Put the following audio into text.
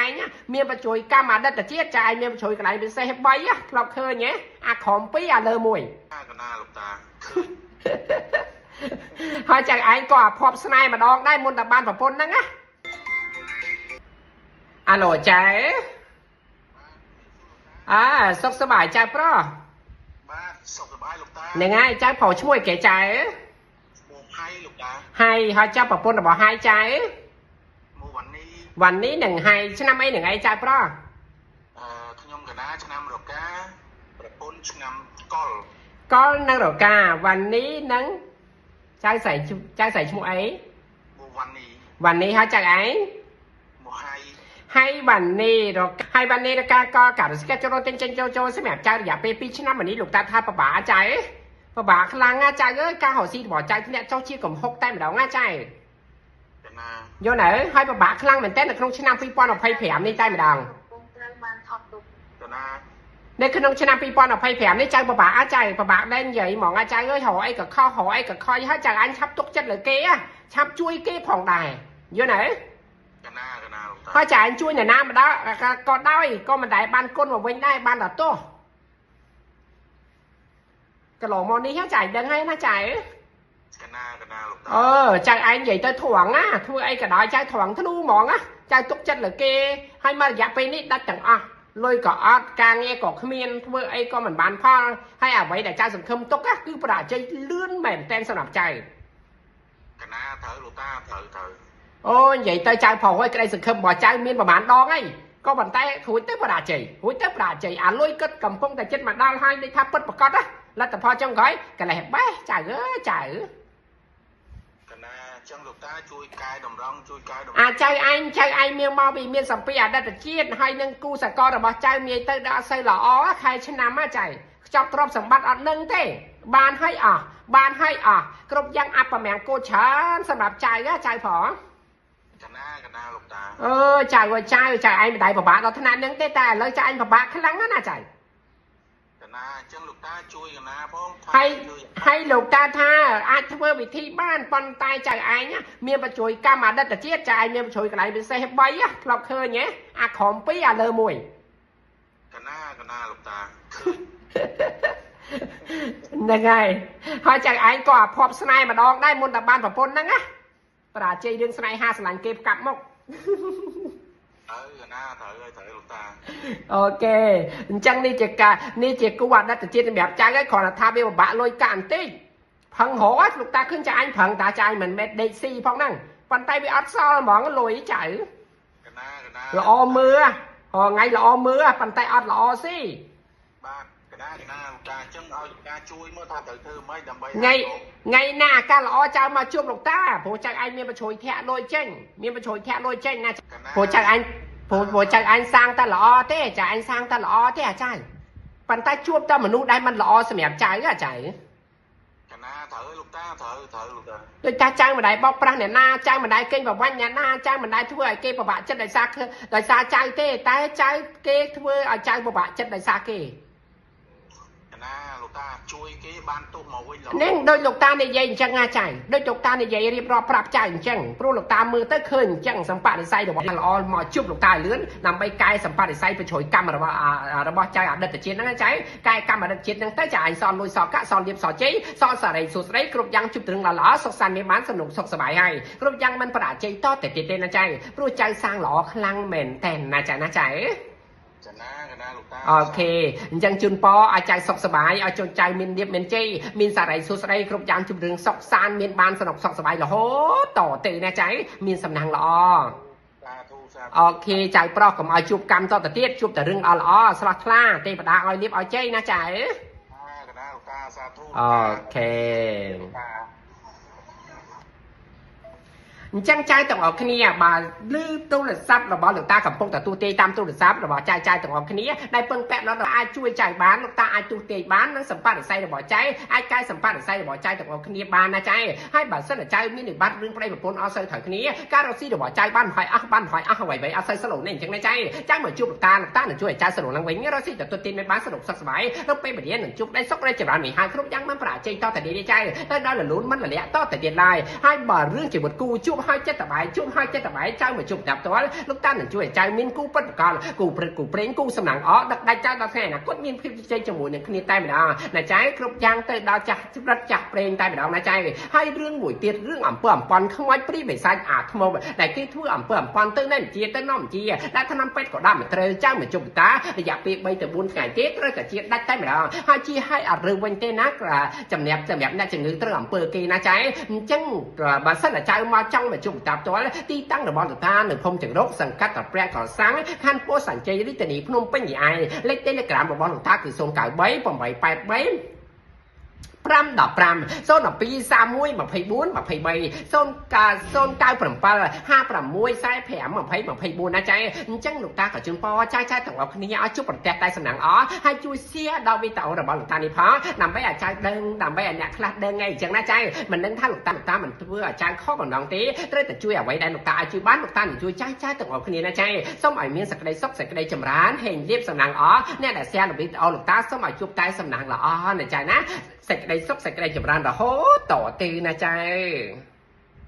ងមានបញ្ជួយកម្មអតីតជាតិចៅឯងមានបញ្ជួយកន្លែងពិសេស3ធ្លាប់ឃើញហ៎អាក្រោម2អាលើ1 កណាលោកតា ហើយចៅឯងក៏អាភ័ព្វស្នេហ៍ម្ដងដែរមុនតែបានប្រពន្ធហ្នឹងណាអាឡូចៅអើសុខសប្បាយចៅប្រុស បាទសុខសប្បាយលោកតា ហ្នឹងហើយចៅប្រុសឈ្មោះគេចៅ ឈ្មោះហៃលោកតា ហៃហើយចៅប្រពន្ធរបស់ហៃចៅ ឈ្មោះវ៉ាន់នី វ៉ាន់នីនឹងហៃឆ្នាំអីនឹងអីចៅប្រុស អឺខ្ញុំកណាឆ្នាំរកាប្រពន្ធឆ្នាំកុល កុលនិងរកាវ៉ាន់នីនឹងចៅស្រីចៅស្រីឈ្មោះអី ឈ្មោះវ៉ាន់នី វ៉ាន់នីហើយចៅឯង ឈ្មោះហៃ ហៃវ៉ាន់នីរកហៃវ៉ាន់នីរកាកករស្កចូលទិញចេញចូលចូលសម្រាប់ចៅរយៈពេល2ឆ្នាំនេះលោកតាថាពិបាកចៅពិបាកខ្លាំងណាចៅអើយការរកស៊ីរបស់ចៅធ្លាក់ចុះជាកំហុកតែម្ដងណាចៅ កណា យល់នៅហើយពិបាកខ្លាំងមែនតើនៅក្នុងឆ្នាំ2025នេះតែម្ដង ត្រូវបានថតទុក កណា នៅក្នុងឆ្នាំ2025នេះចៅពិបាកចៅពិបាកដែរនិយាយហ្មងចៅអើយរកអីក៏ខុសរកអីក៏ខុយហើយចៅអញឆាប់ទុកចិត្តលើគេឆាប់ជួយគេផងដែរយល់នៅ កណាកណាលោកតា ហើយចៅអញជួយនរណាម្ដងក៏ដោយក៏មិនដែលបានគុណមកវិញដែរបានតែទោសកន្លងមកនេះចៅដឹងហើយណាចៅ កណាកណាលោកតា អឺចៅឯងនិយាយទៅត្រង់ណាធ្វើអីក៏ដោយចៅត្រង់ធ្នូហ្មងណាចៅទុកចិត្តលើគេហើយមករយៈពេលនេះដាច់ទាំងអស់លុយក៏អត់ការងារក៏គ្មានធ្វើអីក៏មិនបានផលហើយអ្វីដែលចៅសង្ឃឹមទុកគឺបរាជ័យលឿនមែនតែនសម្រាប់ចៅ កណាត្រូវលោកតាត្រូវត្រូវ អូនិយាយទៅចៅប្រុសហើយក្តីសង្ឃឹមរបស់ចៅមានប្រហែលដងហើយក៏ប៉ុន្តែរួចទៅបរាជ័យរួចទៅបរាជ័យអាលុយគិតកំពុងតែចិត្តមកដល់ហើយដូចថាពិតប្រកបណាលទ្ធផលចុងក្រោយកលេសបេះចៅអើយចៅ កណាអញ្ចឹងលោកតាជួយកែតម្រង់ជួយកែតម្ អាចៅឯងចៅឯងមានមកពីមានសម្ពីអតីតជាតិហើយនឹងគូសកលរបស់ចៅមានទៅដល់អត់សូវល្អខែឆ្នាំហ៎ចៅខ្ចប់ទ្រព្យសម្បត្តិអត់នឹងទេបានហើយអស់បានហើយអស់គ្រប់យ៉ាងអពមង្គលច្រើនសម្រាប់ចៅហ៎ចៅផង កណាកណាលោកតា អឺចៅអើយចៅចៅឯងមិនដែលពិបាកដល់ថ្នាក់នឹងទេតែឥឡូវចៅឯងពិបាកខ្លាំងណាស់ណាចៅ កណាអញ្ចឹងលោកតាជួយកណាផង ហើយហើយលោកតាថាអាចធ្វើវិធីបានប៉ុន្តែចៅឯងមានបញ្ជួយកម្មអតីតជាតិចៅឯងមានបញ្ជួយកន្លែងពិសេស3ធ្លាប់ឃើញហ៎អាក្រោម2អាលើ1 កណាកណាលោកតា ហ្នឹងហើយហើយចៅឯងក៏អាភ័ព្វស្នេហ៍ម្ដងដែរមុនតែបានប្រពន្ធហ្នឹងណាបរាជ័យរឿងស្នេហាស្រឡាញ់គេផ្កាប់មក ត្រូវកណាត្រូវហើយត្រូវលោកតា OK អញ្ចឹងនេះជាការនេះជាគូអតីតជាតិសម្រាប់ចៅហើយគ្រាន់តែថាវាពិបាកលុយកាក់បន្តិចផឹងរកលោកតាឃើញចៅឯងប្រឹងតាចៅឯងមិនមែនដេកស៊ីផងហ្នឹងប៉ុន្តែវាអត់សល់ហ្មងលុយចៅ កណាកណា ល្អមើលហងៃល្អមើលប៉ុន្តែអត់ល្អស៊ី បាទកណាកណាលោកតាអញ្ចឹងឲ្យលោកតាជួយមើលថាត្រូវធ្វើម៉េចដើម្បី ថ្ងៃថ្ងៃណាអាកាសល្អចៅមកជួបលោកតាព្រោះចៅឯងមានបញ្ជ្រួយធាក់លុយចេញមានបញ្ជ្រួយធាក់លុយចេញណាព្រោះចៅឯងព្រោះចៅឯងសាងតែល្អទេចៅឯងសាងតែល្អទេអាចៅប៉ុន្តែជួបតែមនុស្សដែលមិនល្អសម្រាប់ចៅអាចៅ កណាត្រូវលោកតាត្រូវត្រូវលោកតា ដូចថាចៅមិនដែលបោកប្រាស់អ្នកណាចៅមិនដែលកេងប្រវ័ញ្ចអ្នកណាចៅមិនដែលធ្វើឲ្យគេពិបាកចិត្តដោយសារចៅទេតែចៅគេធ្វើឲ្យចៅពិបាកចិត្តដោយសារគេ កណាលោកតាជួយគេបានទោសមកវិញលោក នេះដូចលោកតានិយាយអញ្ចឹងណាចៅដូចលោកតានិយាយរៀបរាប់ប្រាប់ចៅអញ្ចឹងព្រោះលោកតាមើលទៅឃើញអញ្ចឹងសម្បត្តិនិស័យរបស់ល្អមកជួបលោកតាឲ្យលឿនដើម្បីកែសម្បត្តិនិស័យបញ្ជ្រួយកម្មរបស់ចៅអតីតជាតិហ្នឹងចៅកែកម្មអតីតជាតិហ្នឹងទៅចៅឯងសល់លុយសល់កាក់សល់លៀបសល់ជ័យសល់សារីសួស្តីគ្រប់យ៉ាងជួបរឿងល្អសុខសាន្តមានបានសំណុកសុខសប្បាយហើយគ្រប់យ៉ាងមិនបរាជ័យតទៅទៀតទេណាចៅព្រោះចៅសាងល្អខ្លាំងមែនតែនណាចៅណាចៅ កណាកណាលោកតា OK អញ្ចឹងជូនពរឲ្យចៅសុខសប្បាយឲ្យចូនចៅមានលៀបមានជ័យមានសារីសួស្តីគ្រប់យ៉ាងជួបរឿងសុខសាន្តមានបានសំណុកសុខសប្បាយរហូតតទៅណាចៅមានសំណាងល្អ សាធុសាធុ OK ចៅប្រុសកុំឲ្យជួបកម្មតទៅទៀតជួបតែរឿងអត់ល្អស្រស់ថ្លាទេវតាឲ្យលៀបឲ្យជ័យណាចៅ កណាលោកតាសាធុ OK អញ្ចឹងចៅទាំងអស់គ្នាបើឮទូរស័ព្ទរបស់លោកតាកំពុងតែទូទេតាមទូរស័ព្ទរបស់ចៅចៅទាំងអស់គ្នាដែលពឹងពាក់លោកអាចជួយចៅបានលោកតាអាចទូទេបាននិងសម្បត្តិនិស័យរបស់ចៅអាចកែសម្បត្តិនិស័យរបស់ចៅទាំងអស់គ្នាបានណាចៅហើយបើសិនតែចៅមានវិបត្តិរឿងប្តីប្រពន្ធអត់សូវត្រូវគ្នាការរកស៊ីរបស់ចៅបានហើយអស់បានហើយអស់អ្វីៗអត់សូវស្លូតនេះអញ្ចឹងណាចៅចៅមកជួបលោកតាលោកតានឹងជួយឲ្យចៅស្លូតឡើងវិញរកស៊ីទៅទូទេមិនបានសនុកសុខសប្បាយរកពេលវេលានឹងជួបដៃសុខដៃចម្រើនមីហើយគ្រប់យ៉ាងមិនប្រាជ័យតទៅទៀតចៅទៅដល់លលូនមិនលលាក់តទៅទៀតឡើយហើយបើរឿងជីវិតគូជួប ហើយចិត្តតបែជួបហើយចិត្តតបែចៅមកជួបតាផ្ទាល់លោកតានឹងជួយឲ្យចៅមានគូពិតប្រកបគូព្រឹកគូព្រេងគូសំណាងអដឹកដាច់ចៅដល់ថ្ងៃអនាគតមានភាពជោគជ័យជាមួយនឹងគ្នាតែម្ដងណាចៅគ្រប់យ៉ាងទៅដល់ចាស់ច្រិតចាស់ព្រេងតែម្ដងណាចៅហើយរឿងមួយទៀតរឿងអំពើអំពន់ខ្មោចព្រីបិសាចអាថ្មដែលគេធ្វើអំពើអំពន់ទៅនៅជាទៅនាំជាដែលថ្នាំពេទ្យក៏ដាក់មិនត្រូវចៅមកជួបតារយៈពេល3ទៅ4ថ្ងៃទេត្រូវតែជាដាច់តែម្ដងហើយជាឲ្យអត់រើវិញទេណាចំណែកសម្រាប់អ្នកជំងឺត្រូវអំពើគេណាចៅអញ្ចឹងបើសិនតែចៅមកចង់មកជួបតាផ្ទាល់ទីតាំងរបស់លោកតានៅភូមិចង្រុកសង្កាត់ត្រពាំងកសាំងខណ្ឌពោធិ៍សែនជ័យរាជធានីភ្នំពេញនេះឯងលេខ Telegram របស់លោកតាគឺ093 883 5 15 02 31 24 23 097 56 45 20 24ណាចៃអញ្ចឹងលោកតាក៏ជូនពរចៅចៅទាំងអស់គ្នាឲ្យជួបប្រទះតែសំណាងអហើយជួយ share ដល់វីដេអូរបស់លោកតានេះផងដើម្បីឲ្យចៅដឹងដើម្បីឲ្យអ្នកខ្លះដឹងអីអញ្ចឹងណាចៅមិនដឹងថាលោកតាលោកតាមិនធ្វើឲ្យចៅខកបំណងទេត្រូវតែជួយអ្វីដែលលោកតាឲ្យជួយបានលោកតានឹងជួយចៅចៅទាំងអស់គ្នាណាចៅសូមឲ្យមានសេចក្តីសុខសេចក្តីចម្រើនហេងលៀបសំណាងអអ្នកដែល share វីដេអូលោកតាសូមឲ្យជួបតែសំណាងល្អណាចៅណាសេចក្តីសុខសេចក្តីចម្រើនរហូតតទៅណាចៅ។